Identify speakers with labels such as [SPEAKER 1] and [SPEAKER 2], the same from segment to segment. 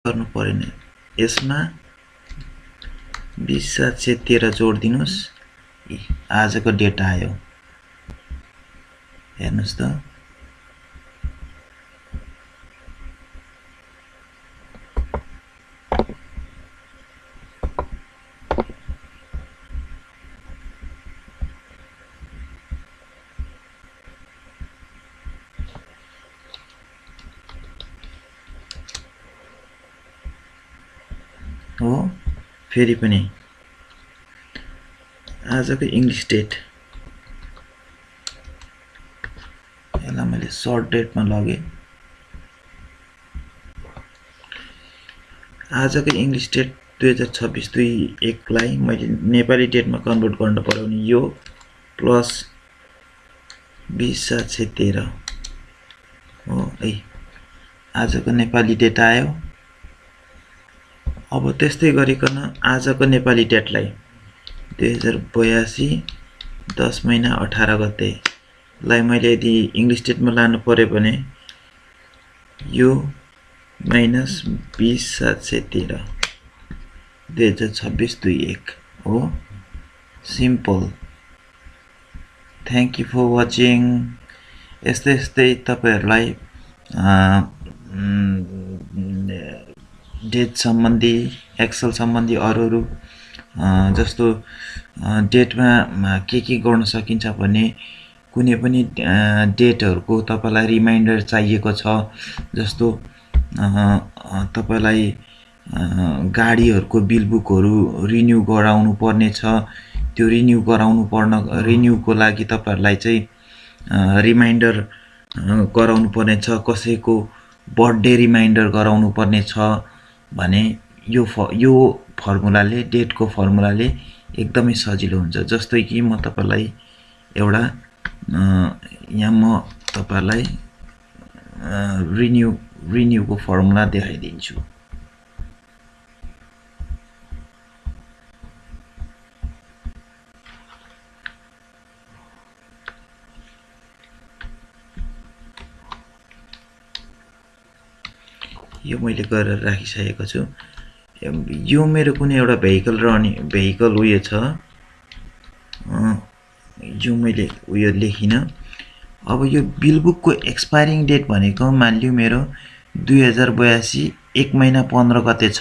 [SPEAKER 1] गर्नु परेन यसमा 20713 जोड दिनुस् आजको डेट आयो हेर्नुस् त हो फेरि पनि आजको इंग्लिश डेट यसलाई मैले सर्ट डेटमा लगे आजको इंग्लिश डेट 2026-2-1 लाई मैले नेपाली डेटमा कन्भर्ट गर्न पर्यो भने यो प्लस 20713 हो है आजको नेपाली डेट आयो अब त्यस्तै गरिकन आजको नेपाली डेटलाई 2082 10 महिना 18 गते लाई मैले यदि इंग्लिश डेटमा लानु पर्यो भने यो माइनस 20713 2026-2-1 हो simple thank you for watching यस्तै तपाईहरुलाई डेट सम्बन्धी एक्सेल सम्बन्धी अरु जस्तो डेटमा के गर्न सकिन्छ भने कुनै पनि डेटहरुको तपाईलाई रिमाइन्डर चाहिएको छ जस्तो तपाईलाई गाडीहरुको बिल बुकहरु रिन्यू गराउनु पर्ने छ त्यो रिन्यूको लागि तपाईहरुलाई चाहिँ रिमाइन्डर गराउनु पर्ने छ कसैको बर्थडे रिमाइन्डर गराउनु पर्ने छ भने यो फर्मुलाले डेटको फर्मुलाले एकदमै सजिलो हुन्छ जस्तै कि म तपाईलाई एउटा यहाँ म तपाईलाई रिन्यूको फर्मुला देखाइदिन्छु यो मैले गरेर राखिसकेको छु यो मेरो कुनै एउटा भेहिकल उयो छ यो मैले उयो लेखिन अब यो बिल बुकको एक्सपायरिङ डेट भनेको मान्लियो मेरो 2082 1 महिना 15 गते छ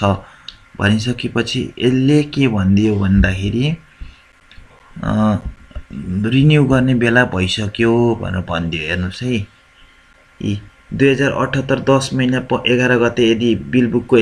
[SPEAKER 1] भनिसकेपछि यसले के भन्दियो भन्दाखेरि रिन्यू गर्ने बेला भइसक्यो भनेर भन्दियो हेर्नुस् है 2078 10 महिना 11 गते यदि बिल बुकको